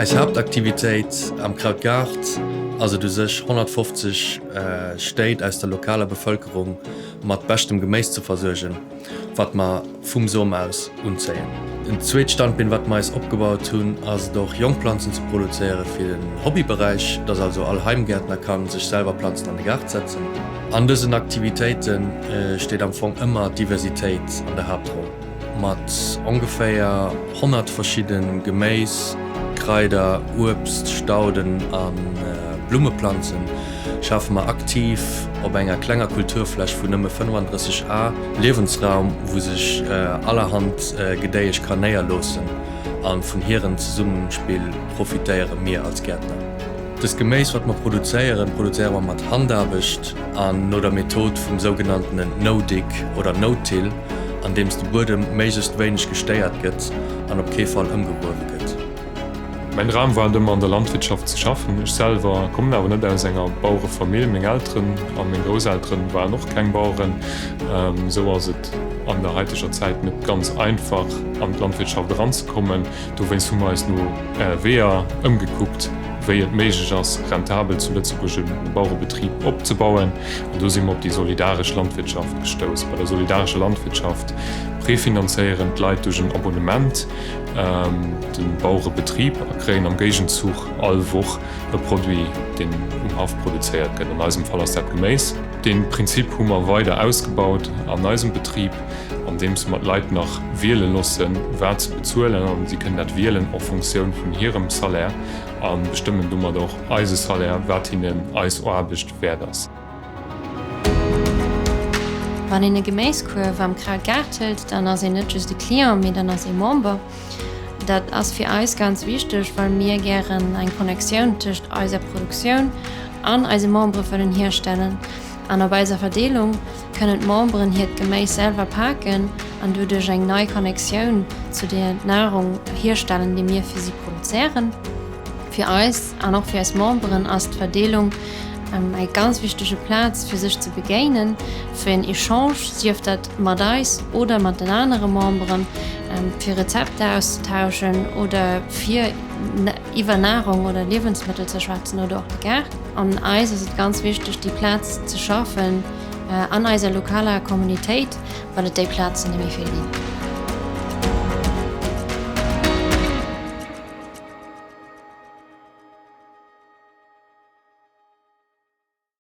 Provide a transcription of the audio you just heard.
Eis Haaptaktivitéit am Krautgaart ass et u sech 150 Stéit aus der lokaler Bevëlkerung mat beschtem Geméis ze versuergen, wat mer vum Som aus unzéien. En zweet Standbeen, wat mer eis opgebaut hunn, ass et och Jongplanzen ze produzéiere fir den Hobbyberäich, dass also all Heimgäertner kann sech selwer Planzen an de Gaart setzen. An dësen Aktivitéite steet am Fong ëmmer d'Diversitéit an der Haaptroll. Mat ongeféier 100 verschidde Geméis, Kraider, Uebst, Stauden a Blummeplanzen schafe mer aktiv op enger klenger Kulturfläch vun nëmme 35 Ar Liewensraum, wou sech allerhand Gedéiesch kann néierloossen a vun hiren Zesummespill profitéiere mir als Gäertner. Dëst Geméis, wat mer produzéieren, produzéiere mer mat Handaarbecht an no der Method vum sougenanntenen No-Dig oder No-Till, andeems de Buedem méiglechst wéineg gestéiert gëtt an op kee Fall ëmgegruewe gëtt. Mäin Dram war et ëmmer an der Landwirtschaft ze schaffen. Ech selwer kommen awer net aus enger Bauerefamill. Meng Elteren a meng Grousselteren waren och keng Baueren. Esou ass et an der haiteger Zäit net ganz einfach an d'Landwirtschaft eranzekommen. Dowéinst hu mer eis no Weeër ëmgekuckt, wéi et méiglech ass, rentabel zu Lëtzebuerg e Bauerebetrib opzebauen. An do si mer op déi solidaresch Landwirtschaft gestouss. Bei der solidarescher Landwirtschaft prefinanzéieren d'Leit duerch en Abonnement de Bauerebetrib a kréien am Géigenzuch all Woch e Produit, deen um Haff produzéiert gëtt. An eisem Fall ass dat Geméis. Dee Prinzip hu mer weider ausgebaut an eisem Betrib, andeems mer d'Leit nach wiele loossen, wat se bezuelen. An si kënnen dat wielen en Fonctioun vun hirem Salaire a bestëmmen domat och eise Salaire, wat hinnen eis Aarbecht wäert ass. Wann een e Geméiskuerf am Krautgaart hëlt, dann ass een net just e Client, mee dann ass ee Member. Dat ass fir eis ganz wichteg, well mir gären eng Connectioun tëscht eiser Produktioun an eise Membere wëllen hierstellen. An op eiser Verdeelung kënnen d'Memberen hiert Geméis selwer paken an doduerch eng nei Connectioun zu der Nahrung hierstellen, déi mir fir si produzéieren. Fir eis an och fir eis Memberen ass d'Verdeelung eng ganz wichtege Plaz fir sech ze begéinen, fir en Echange, sief dat mat eis oder mat den anere Memberen, fir Rezepter auszetauschen oder fir iwwer Nahrung oder Liewensmëttel ze schwätzen oder och de Gaart. An eis ass et ganz wichteg déi Plaz ze schaffen an eiser lokaler Communitéit, well et déi Plazen net méi vill ginn.